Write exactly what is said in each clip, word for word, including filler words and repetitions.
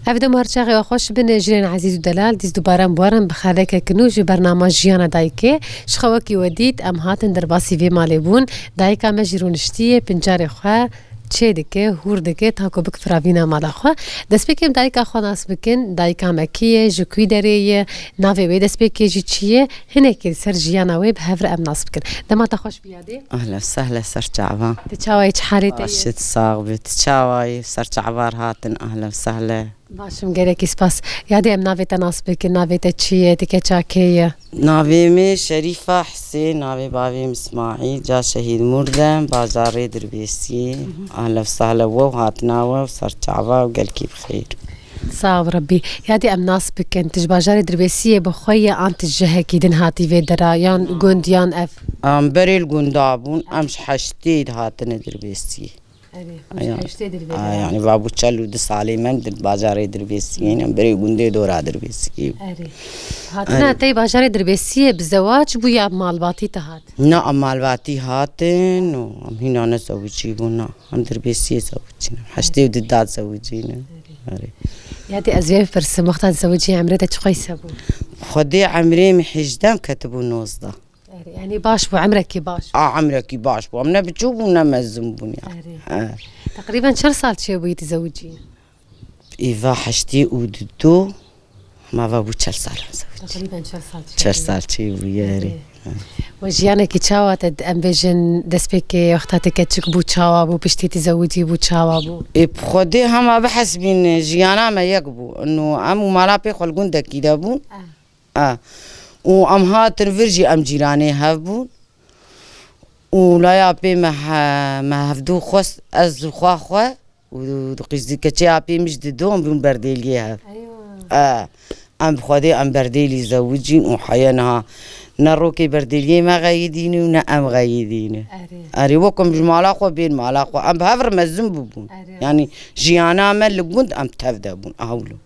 Ev dem her çaxê we xweş bin, jîrên ezîz û delal, dîs dubaran buwaran bi xelekek nû ji bernama Jiyana Dayikê. Ji xwe wekî we dît, em hatin derbasî vê malê bûn. Dayika me jî rûniştiye, pincarê xwe çê dike, hûr dike, ta ku bik firavîna mala xwe. Destpêkê em dayika xwe nas bikin. Dayika me kî ye, ji kwî derê ye, navê wê destpêkê jî çi ye? Hinekî li ser jiyana wê bi hev re em nas bikin. Dema te xweş bi Yadê. Ahla sehla ser çava. Tu çawa yî, çi halê te ye? Baş it, sax bit. Tu çawa yî? Ser çava hatin, ahla sehla. Baş im, gelekî spas. Yadê, em navê te nas bikin, navê te çi ye, tu keça kê ye? Navê min Şerîfa Hisê, navê bavê min Îsmaîl, ca Şehîd Mûrd im, bajarê Dirbêsiyê. Ahla sehla we û hatina we û ser çava û gelkî bi xêr. Sağ ol Rebbî. Yadê, em nas bikin, tu ji bajarê Dirbêsiyê bi xwe ye an tu ji cihekî din hatî vê dera, yan gund yan ev? Em berê li gunda bûn, em ji heştê dihatine Dirbêsiyê. Erê, Aya. Heştê dir vê Aya, dera. Yani va bû çel û du salê me di bajarê Dirbêsiyê, yani berê gundê dora Dirbêsiyê. Erê. Hatina Erê. Tey bajarê Dirbêsiyê bi zewac bû ya malbatî te hat? Na, em malbatî hatin û em hîna ne zewicî bûn, na. Em Dirbêsiyê zewicî ne. Heştê û du da zewicî ne. Erê. Erê. Ya dê ez vê bipirsim, wexta zewicî emrê te çi qeys hebû? Xwedê emrê min hejdeh ketibû nozdeh. Erê, yani baş bû, emrekî baş bû. A, emrekî baş bû. Em ne biçûk bûn, ne mezin bûn ya. Erê. He. Teqrîben çend sal çêbûyî tu zewicî? Êva heştê û du, ma va bû çel sal em zewicî. Teqrîben çel sal çêbûyî. Çel sal çêbûyî, erê. Erê. He. We jiyanekî çawa te, em bêjin, destpêkê wexta te keçik bû çawa bû, piştî tu zewicî bû çawa bû? Ê, bi Xwedê hema bihesbîn jiyana me yek bû. Ino em û mala pê xwe li gundekî de bûn. Ah. A. Û em hatin vir jî em cîranê hev bûn. Û laya pê me he-, me hevdû xwest, ez û xwa xwe û qîzdî keçê apê min ji dido em bûn berdêliyê hev. Eywa. A. Em bi Xwedê em berdêlî zewicîn û heye niha ne rokê berdêliyê me xeyidîne û ne em xeyidîne. Erê. Erê, wek em ji mala xwe bên mala xwe. Em bi hev re mezin bûbûn. Erê. Yani jiyana me li gund em tev de bûn. Ewlo.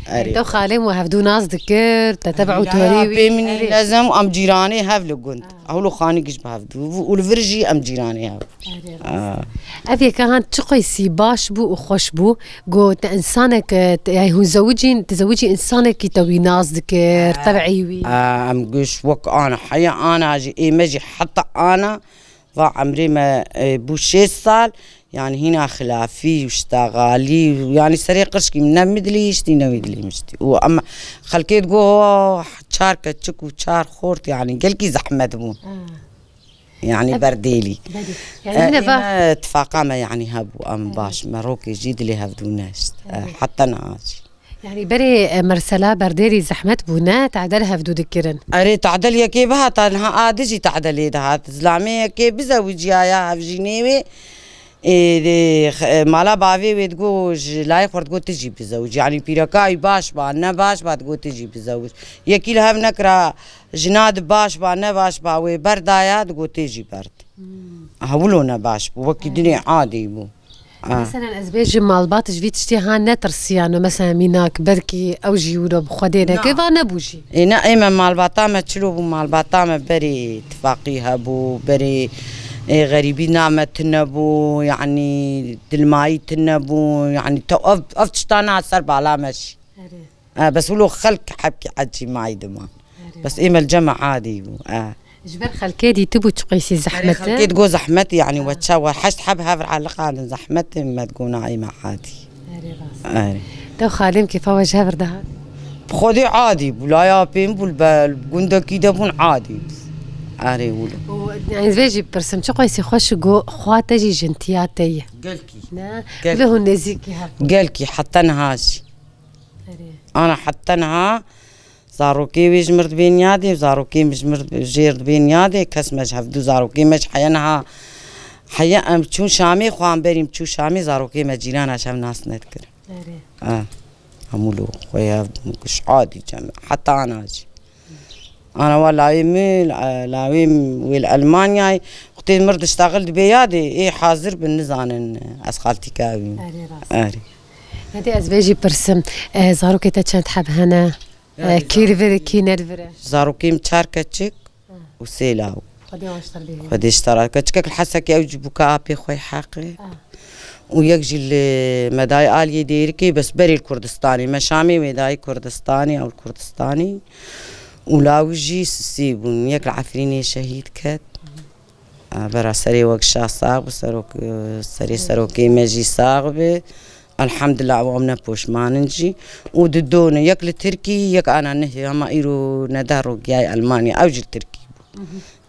Erê. Te û xalê min hevdû nas dikir, te tebî û torî wî. Pê min erê. Lezem em cîranê hev li gund. Ah. Ewlo xanî giş bi hevdû bû û li vir jî em cîranê hev. Erê, rast. Ah. Ev yeka han çi qeysî baş bû û xweş bû. Got te insanek, te, yani hûn zewicîn, tu zewicî insanekî te wî nas dikir, ah, tebî wî. Ah, em giş wek ana, heya ana jî, ê me jî heta ana. Va emrê me, e, bû şêst sal, yani hîna xilafî û ştaxalî û yani serê qirşkî min ne min dilê hiştî ne wî dilê min hiştî. Û em xelkê digo, "Oh, çar keçik û çar xort, yani gelkî zehmet bû." Ha. Yani Eb-, berdêlî. Belê. Yani E, yine va- ême tifaqa me yani hebû, em Belê. Baş me rokê jî dilê hevdû neşt. E, Belê. Heta niha jî. Yani berê, e, mersela berdêrî zehmet bûne, tadel hevdû dikirin. Erê, tadel yekê bihata, niha a di jî tadelê dihat. Zilamê yekê bizewiciyaya hevjînê wê, ê, dê, x-, e, mala bavê wê digo, ji layê xwe digo, "Tu jî bizewicî." Yani pîreka wî baş ba, ne baş ba, digo, "Tu jî bizewic." Yekî li hev nekira, jina di baş ba, ne baş ba, wê berdaya, digo, "Tu jî berd." Hmm. Ha, wilo ne baş bû, wekî Erê. Dinê adî bû. Ah. Meselen, ez bêjim malbat ji vî tiştê ha netirsiyano, mesela mînak, belkî ew jî wilo bi Xwedê neke, Na. Va nebû jî. Ê, ne, ê me malbata me çilo bû, malbata me berê tifaqî hebû, berê, ê, xerîbî na me tune bû, yanî dilmayî tune bû, yanî te ev, ev tiştana ser bala me jî. Erê. E, bes wilo xelk hebkî ecîmayî dima. Erê. Bes ê me li cema adî bû. E. Ji ber xelkê dîtibû çi qeysî Erê, zehmet e? Xelkê digo zehmet, yani, Ha. We çawa heşt heb hev re aliqandin zehmet e, me digo na ê me adî. Erê, rast. Erê. Te xalê min kêfa we ji hev re dihat? Bi Xwedê adî bû, laya pê min bû, li be-, li gundekî de bûn adî bû. Erê, wilo. Û, yani, ez vê jî bipirsim, çi qeysî xweş û go-, xwa te jî jintiya te ye. Gelkî. Ne? Gelkî. Vê hûn nêzîkî hev bûn. Gelkî, heta niha jî. Erê. Ana heta niha zarokê wê ji mir dibên yadê, zarokê min ji mir jêr dibên yadê, kes me ji hevdû zarokê me ji heya niha, heya em çûn Şamê, xwe em berî em çû Şamê, zarokê me cîrana ji hev nas nedikirin. Erê. Ha. Hemû lo xwe hev giş adî cem, heta ana jî. Ana wa lawê min, lawê min wê li Elmanyayê, wextê mir diştaxil dibê yadê, ê hazir bin nizanin ez xaltîka wî. Erê, rast. Erê. Yadê ez vê jî pirsim, e, zarokê te çend heb hene? E, kî li vir e, kî ne li vir e? Zarokê min çar keçik Ha. Û sê law. Xwedê wan ji te re bihêle. Xwedê ji te re. Keçikek li Hesekê ew jî bûka apê xwe yê heqê. Ha. û yek jî li me dayê aliyê Dêrikê, bes berê li Kurdistanê, me Şamê wê dayê Kurdistanê, ew li Kurdistanê. Û lawij jî sisî bûn, yek li Efrînê şehîd ket. Bera serê wek şa sax bi, serok, serê serokê me jî sax bi. Elhamdulillah, ew em ne poşman in jî. Û di done, yek li Tirkî, yek ana nehê, hema îro ne deh rok giyayê Elmanya, ew jî li Tirkî bû.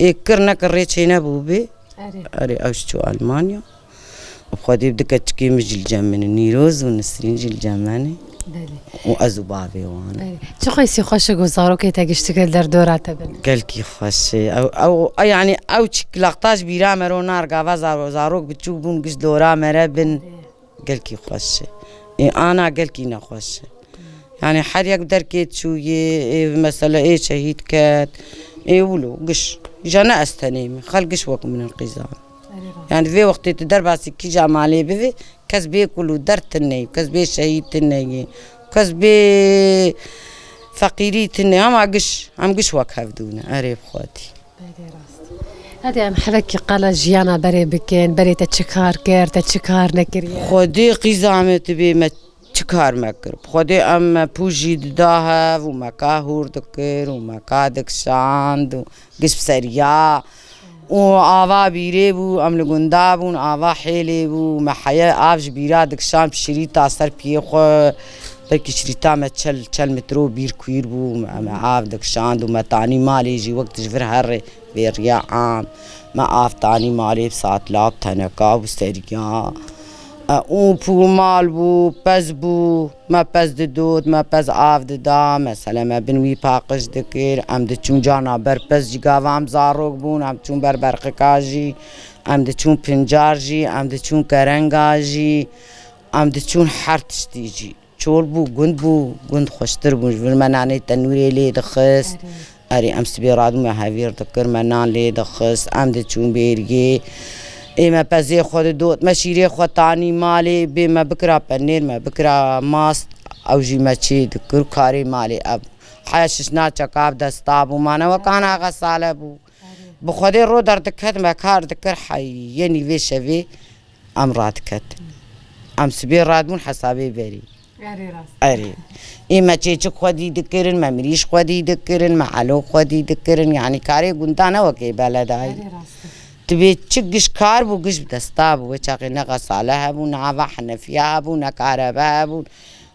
Ê kir nekir rê çênebû bê. Erê. Erê, ew jî çû Elmanya. Bi Xwedê bi du keçikê min jî li cem min in. Nîroz û Nisrîn jî li cem me ne. Belê. Û ez û bavê wan. Belê. Çi xweşî xweş e ku zarokê te giştike li derdora te bin. Gelkî xweş e. Ew, ew, e, yanî ew çik lexta ji bîra me ro nar gava zaro-, zarok biçûk bûn giş dora me re bin. Belê. Gelkî xweş e. Ê ana gelkî nexweş e. Yanî her yek derkê çûyê, ê mesele ê şehîd ket. Ê wilo giş. Ja ne ez tenê me. Xelk giş wek min in qîzan. Erê rast. Yanî vê wextê tu derbasî kîja malê bivê, kes bê kul û derd tune ye, kes bê şehîd tune ye, kes bê feqîrî tune ye, hema giş, em giş wek hev dû ne. Erê bi Xwedî. Belê rast. Hadi em hevekî qala jiyana berê bikin, berê te çi kar kir, te çi kar nekiriye? Xwedê qîza me tu bê me çi kar me kir. Bi Xwedê em me pûj jî dida hev û me ka hûr dikir û me ka dikişand û giş bi seriya. Û ava bîrê bû, em li gunda bûn, ava hêlê bû, me heye av ji bîra dikişand bi şirîta ser piyê xwe, belkî şirîta me çel, çel metro bîr kuîr bû, me, me av dikişand û me tanî malê jî wek tu ji vir herê vê riya am, me av tanî malê bi satla, bi teneka û bi seriya. E, û pû mal bû, pez bû. Me pez didot, me pez av dida, mesele me bin wî paqij dikir. Em diçûn carna ber pez jî gava em zarok bûn, em çûn ber berqika jî, em diçûn pincar jî, em diçûn kerenga jî, em diçûn her tiştî jî. Çol bû, gund bû, gund xweştir bûn. Ji vir me nanê tenûrê lê dixist. Erê. Erê, em sibê radin me hevîr dikir, me nan lê dixist, em diçûn bêrgê. Ê me pezê xwe didot, me şîrê xwe tanî malê, bê me bikira penêr, me bikira mast, ew jî me çê dikir, karê malê ev. Heya şişna çeka bi desta bû, mane wek ana xesale bû. Bi Xwedê ro derdiket, me kar dikir, heyê nîvê şevê em radiketin. Em sibê radibûn hesabê berî. Erê rast. Erê. Ê me çêçik xwedî dikirin, me mirîş xwedî dikirin, me elo xwedî dikirin. Yanî karê gunda ne wekê beledayî. Erê rast. Dibê çi giş kar bû, giş bi desta bû. Wê çaxê ne xesale hebû, ne ava henefiya hebû, ne karebe hebû.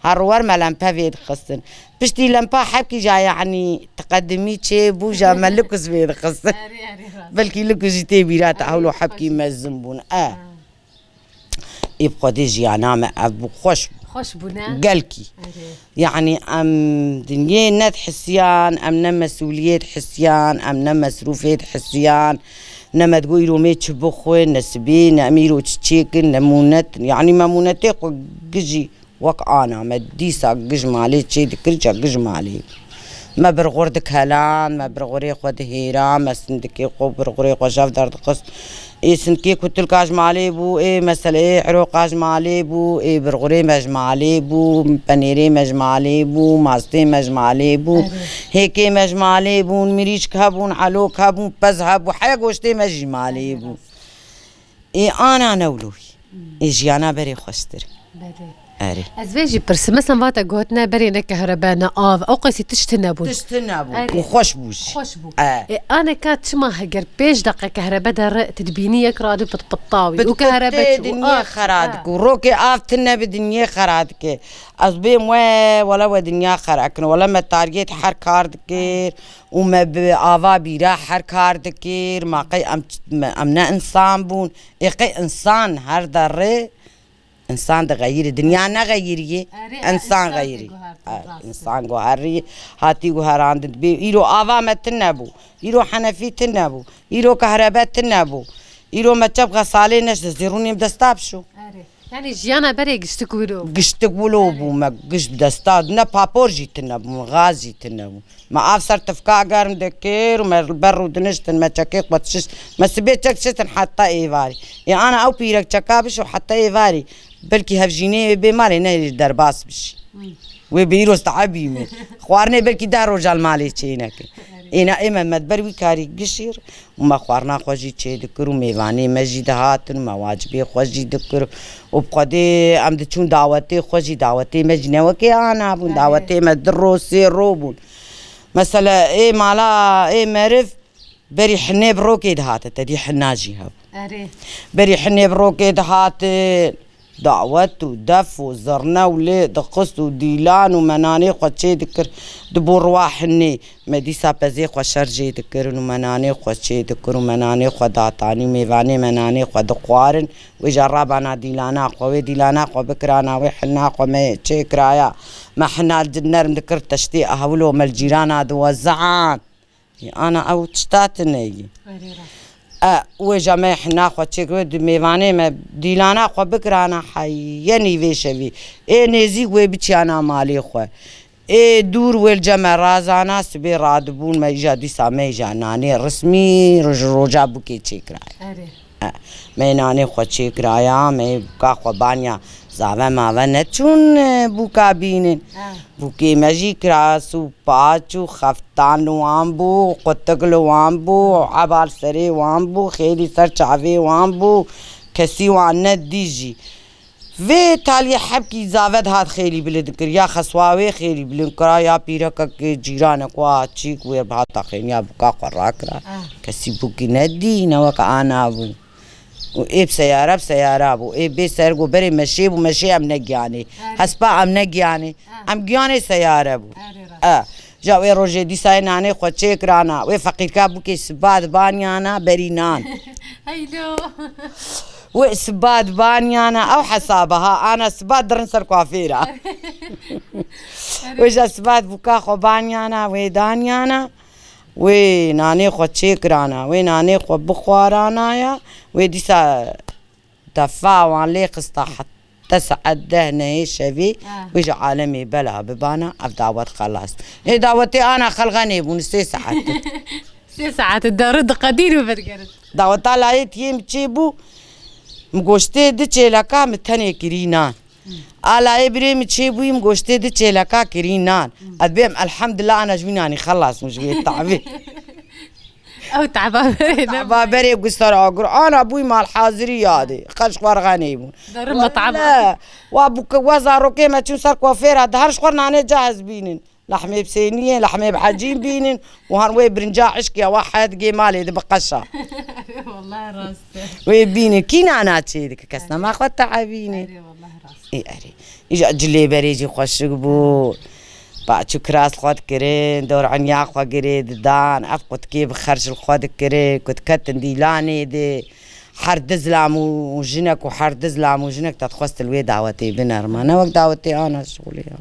Her wer me lempe vê dixistin. Piştî lempa hepkî ja, yanî teqedimî çê bû ja me likus vê dixistin. Erê, erê rast. Belkî likus jî tê bîra te, hewlo hepkî mezin bûn. E. Ha. Ê bi Xwedê jiyana me ev bû, xweş bû. Xweş bû, ne? Gelkî. Erê. Yanî em dinyê nedihisiyan, em ne mesûliyê dihisiyan, em ne mesrûfê dihisiyan, ne me digot îro mê çi bixwin, ne sibê, ne em îro çi çêkin, ne mûnet, yanî me mûnetê xwe gijî wek ana me dîsa gij malê çê dikir, ca gij malê. Me birxur dikelan, me birxurê xwe dihêra, me sindikê xwe, birxurê xwe jev derdixist. Ê sindikê kutilka ji malê bû, ê meseleyê eroqa ji malê bû, ê birxurê me ji malê bû, penêrê me ji malê bû, mastê me ji malê bû, Erê. hêkê me ji malê bûn, mirîşk hebûn, elok hebûn, pez hebû, heya goştê me jî malê bû. Ê ana ne wilo ye. Hmm. Ê jiyana berê xweştir. Belê. Erê. Ez vê jî pirsim. Mesela vate gotine berê ne kehrebe ne av. Ew qesî tişt tine bûn. Tişt tine bûn. Erê. Û xweş bû jî. Xweş bû. E. Ê, aneka çima heger pênc deqe kehrebe dere tu dibînî yek radî pitpitta wî. Û kehrebe çû. Dinyê xera dike. Û rokê av tine bi dinyê xera dike. Ez bêm we, wele we dinya xera kin. Wele me targêt her kar dikir. Û me bi ava bîra her kar dikir, ma qey em, em ne însan bûn? Ê qey însan her derê însan dixeyirî, dinya nexeyiriyê, Erê, însan însan xeyirî. diguhertin, Erê, rast e. Însan guherî, hatî guherandin. Bê îro ava me tune bû, îro henefî tune bû, îro kehrebe tune bû, îro me çep xesalê neşt, zêrûnê bi desta bişo. Erê. Yanî jiyana berê giştik wilo. Giştik wilo bû, me giş bi desta, ne papor jî tune bû, gaz jî tune bû. Me av ser tifka germ dikir û me li ber rû diniştin, me çekê xwe dişişt. Me sibê çek şiştin heta êvarî. Ê ana ew pîrek çeka bişo heta êvarî. Belkî hevjînê wê bê malê ne derbas bişî. Hmm. Wê bi îro saebî me. Xwarinê belkî deh roja li malê çêneke. Êna ê me, me di ber wî karî gişîr û me xwarina xwe jî çêdikir û mêvanê me jî dihatin û me wacibê xwe jî dikir û bi Xwedê em diçûn dawetê xwe jî, dawetê me jî ne wekê ana bûn, Erê. Dawetê me du ro sê ro bûn. Mesela ê mala ê meriv berî hinê bi rokê dihate, te dî hina jî hebû. Erê. Berî hinê bi rokê dihate. Dawet û def û zirne û lê dixist û dîlan û me nanê xwe çê dikir, dibû riwa hinê. Me dîsa pezê xwe şer jê dikirin û me nanê xwe çê dikir û me nanê xwe datanî û mêvanê me nanê xwe dixwarin. Wê jî rabana dîlana xwe, wê dîlana xwe bikirana, wê hina xwe me çêkiraya. Me hina li nerm dikir, teştê ehwilo me li cîrana diwezan. Ana ew tişta tune yî. Erê rast. E, wê ja me hina xwe çêkir, wê di mêvanê me dîlana xwe bikirana heye nîvê şevî. Ê nêzîk wê biçiyana malê xwe. Ê dûr wê li cem me razana, sibê radibûn, me îja dîsa me îja nanê rismî roj roja bûkê çêkiraye. Erê. E, me nanê xwe çêkiraya, me buka xwe banya, zave mave neçûn, e, bûka bînin. E. Bûkê me jî kiras û paç û xeftan li wan bû, qutik li wan bû, eba li serê wan bû, xêlî ser çavê wan bû, kesî wan nedî jî. Vê taliyê hebkî zave dihat xêlî bilind kir, ya xeswa wê xêlî bilind kira, ya pîrekek cîranek wa çîk wê bihata xêniya buka xwe rakira. Ah. Kesî bûkî nedî, ne weke ana bû. Û ê bi seyara, bi seyara bû. Ê bê ser got, berê meşê bû, meşê em negiyanê. Erê. Hespa em negiyanê. Ah. Em giyanê seyare bû. Erê rast. E, ja wê rojê dîsa ê nanê xwe çêkirana. Wê feqîrka bûkê siba dibaniyana berî nan. Heylo. Wê siba dibaniyana. Ew hesaba ha. Ana siba dirin ser kuafêra. Erê. Wê ja siba bûka xwe baniyana. Wê daniyana. Wê nanê xwe çêkirana, wê nanê xwe bixwaranaya, wê dîsa defa wan lê xista heta saet deh nehê şevê, Ah. Wê ji alemê bela bibana, ev dawet xelas. Ê dawetê ana xelxenê bûn sê saet. Sê saet deri diqedîn û vedigerin. Daweta layê tiyê min çêbû, min goştê di çêleka min tenê kirî nan. Alayê birê min çêbûyî, min goştê di çêleka kirî nan. Ez bêm elhamdulillah ana ji wî nanî xelas bûm ji wê tavê. Ew tava berê ne. Tava berê gustar agir. Ana bûyî malhazirî yadê. Xelk xwarxaneyî bûn. Derin me tava. Wele, wa bû ke wa zarokê me çûn ser kuafêra, di her ji xwe nanê cahiz bînin. Lehmê bi sêniyê, lehmê bi hecîn bînin û han wê birinca hişkiya wa heye digê malê di bi qeşa. Wallahî rast e. Wê bînin, kî nana çê dike, kes nema xwe teebîne. Erê, wallahî rast. Ê, erê. Îja cilê berê jî xweşik bû. Paç û kiras xwe dikirin, dor enya xwe girê didan, ev qutkê bi xerc li xwe dikirin, ku diketin dîlanê de. Her du zilam û jinek û her du zilam û jinek te dixwest li wê dawetê binerma. Ne wek dawetê ana şixulê ya.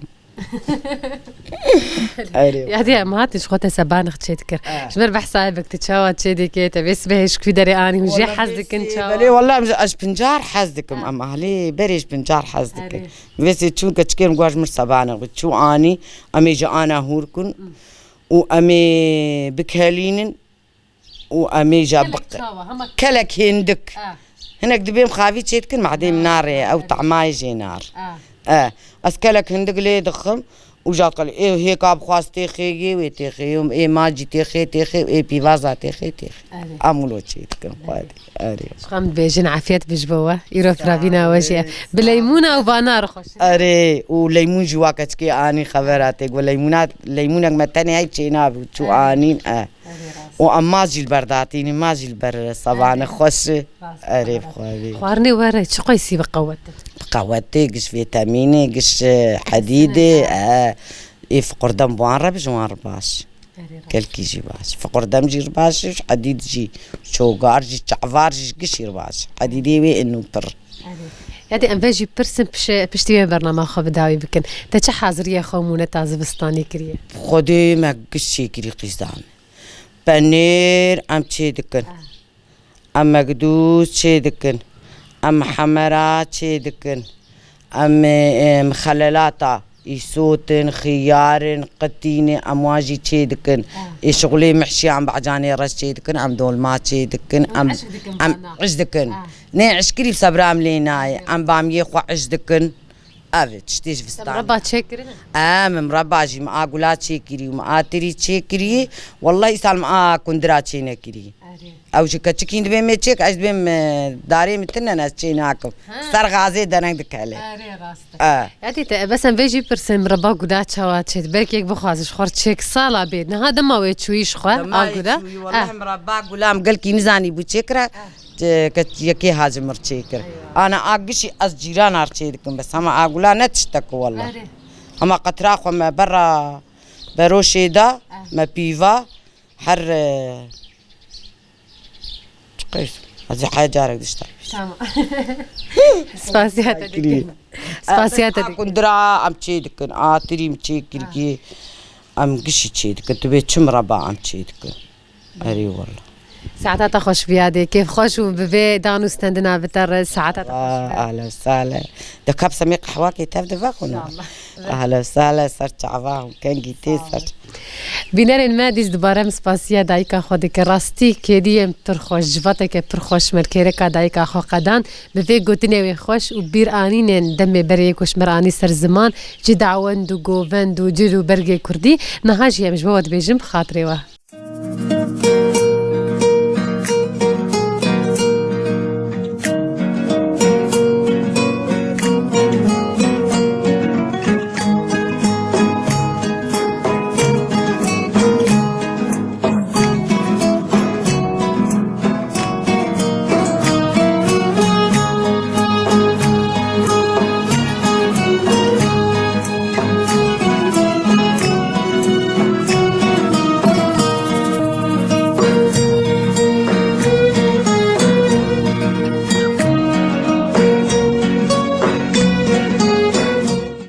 Erê. Ya diye em hatin ji xwe te sebanix çê dikir. Eh. Ji ber behsa ev tu çawa çê dike, te vê sibehê ji ku derê anî hûn jê hez dikin çawa? Belê, wela em ji, ez ji pincar hez dikim. Ah. Em ahlê berê ji pincar hez dikin. Erê. Vê sê çûn keçikê min guh ji min sebanix bi. Çû anî, em ê ji ana hûr kun û em ê bikelînin. Û em ê ja biq-, kelek hindik. Ah. Hinek dibêm xavî çê dikin, mehdê min narê, ew tamayê jê nar. Ah. E, ez kelek hindik lê dixim û ja qil ê hêka bixwaz têxê yê wê têxê, ê macî têxê, têxê, ê pîvaza têxê, têxê. Erê. Em wilo çê dikin xwedî. Erê. Ji xwe em dibêjin afiyet bi ji bo we. Îro firavîna we jî ye. Bi leymûna û banar xweş. Erê, û leymûn jî wa keçikê anî xevera tê. Got leymûna, leymûnek me tenê hey çê nabû. Çû anîn e. Erê, rast. Û em maz jî li ber datînin, maz jî li ber sevanê xweş e. Rast. Erê, bi xwe. Xwarinê we re çi qeysî bi qewet e? Bi qewetê, giş vîtemînê, giş, e, hedîdê, e, ê fiqurdem bi wan re bi ji wan re baş. Erê, rast. Gelkî jî baş. Fiqurdem jî re baş e, hedîd jî, çogar jî, çavar jî, giş jî re baş. Hedîdê wê ên û pir. Erê. Ya dê em ve jî pirsin piş-, piştî wê bernama xwe bi dawî bikin. Te çi haziriyê xwe mûneta zivistanê kiriye? Xwedê me giş çêkirî qîza me. Penêr em çê dikin. Ah. Em megdûz çê dikin. Em hemera çê dikin. Em, em xelelata îsotin, xiyarin, qitînin, em wan jî çê dikin. Ah. Ê şixulê mihşiyan bacanê reş çê dikin, em dolma çê dikin, em, em iş dikin. Ah. Nê işkirî bi sebra em lê nayê. Em bamiyê xwe iş dikin. Ev tiştê ji vistanê. Reba çêkirine? Em, em reba jî me a gula çêkirî û me a tirî çêkirî. Wellahî îsal me a kundira çênekirî. Erê. Ew ji keçikî dibê me çêk, ez dibêm, e, darê min tine ne ez çê nakim. Ha. Ser gazê dereng dikele. Erê, rast e. E. Ya dîte, bes em vê jî pirsim, reba gula çawa çêt? Belkî yek bixwaze ji xwe çêk sala bê. Niha dema wê çûyî ji xwe, a gula. Dema wê çûyî, wellahî em reba gula em gelkî nizanî bû çêkira. Ke-, ke-, yekê hacim mir çêkir. Ana a gişî ez cîran ar çê dikim, bes hema a gula ne tiştek wella. Erê. Hema qetira xwe me berra beroşê da, me pîva, her, e, çiqas, ez ê heya carek dişta. Tamam. Spasiya te dikim. Spasiya te dikim. Kundira em çê dikin, a tirî em çê kirkî, em gişî çê dikin, tu bê çim reba em çê dikin. Erê wella. Saeta te xweş biyadê, kêf xweş û bi vê dan û stendina bi te re saeta te xweş biyadê. Ahla sale. De kap semê qehwakê tev de vexwin. İnşallah. Ahla sale, ser çava û kengî tê ser. Bînerên me dîs dubare em spasiya dayika xwe dike. Rastî kêdiyê em pir xweş, civateke pir xweş me li kêreka dayika xwe qedan. Bi vê gotinê wê xweş û bîr anînên demê berê yê ku ji me re anî ser ziman, cî dawend û govend û cil û bergê kurdî. Niha jî em ji bo we dibêjin bi xatirê we.